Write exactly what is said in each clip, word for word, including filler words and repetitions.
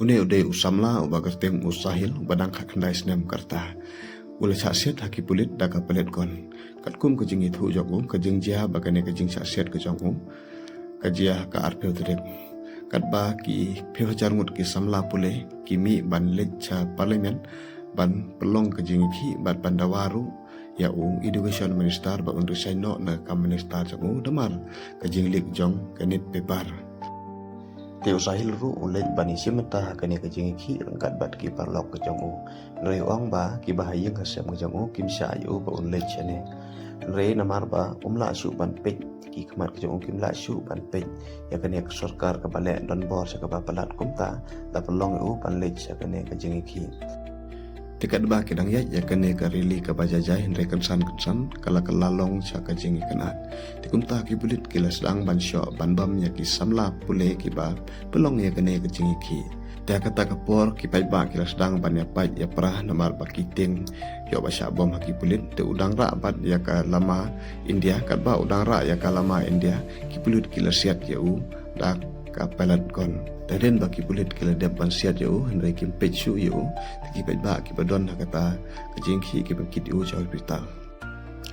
Une u dei u samla uba kyrteng u Sahil, uba dang khatkhyndai snem ka rta. U la shah siat ha ki pulit da ka pellet gun. Katkum ka jingithuh jong u, ka jingjia ba kane ka jingshah siat ka jong u ka jia ha ka arphew tarik. Katba ki phew hajar ngut ki samla pule ki mih ban leit sha Parliament ban pynlong ka jingïakhih bad ban dawa ruh ïa u Education Minister ba un resign noh na ka kam minister jong u namar ka jingleak jong ka NEET paper. Te u Sahil ruh u leit ban ïashim bynta ha kane ka jingïakhih ryngkat bad ki paralok ka jong u. Hynrei u ong ba kiba ha ïing ha sem ka jong u kim shah ïa u ba un leit shane. Hynrei namar ba um lah shuh ban peit ki khmat ka jong u, kim lah shuh ban peit ïa kane ka sorkar kaba leh donbor sha kaba palat, kumta la pynlong ïa u ban leit sha kane ka jingïakhih. Te katba ki dang ïaid ïa kane ka rally kaba jai jai, hynrei kynsan kynsan ka la kylla long sha ka jingïakynad. Te kumta ki pulit ki la sdang ban shoh ban bam ïa ki samla pule kiba pynlong ïa kane ka jingïakhih. Te ha kata ka por ki paidbah ki la sdang ban ïapait ïapra namar ba ki tieng ïoh ba shah bom ha ki pulit. Te u dang rah bad ïa ka lama India, katba u dang rah ïa ka lama India, ki pulit ki la siat ïa u da ka pellet gun. Te hadien ba ki pulit ki la dep ban siat ïa u, hynrei kim peit shuh ïa u. Te ki paidbah kiba don ha kata ka jingïakhih ki pynkit ïa u sha hospital.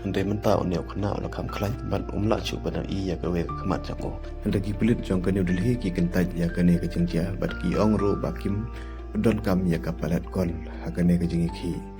Hynrei mynta une u khynnah u la kham khlaiñ bad um lah shuh ban ïohi ïa kawei ka khmat jong u. Hynrei ki pulit jong ka New Delhi ki kyntait ïa kane ka jingjia bad ki ong ruh ba kim donkam ïa ka pellet gun ha kane ka jingïakhih.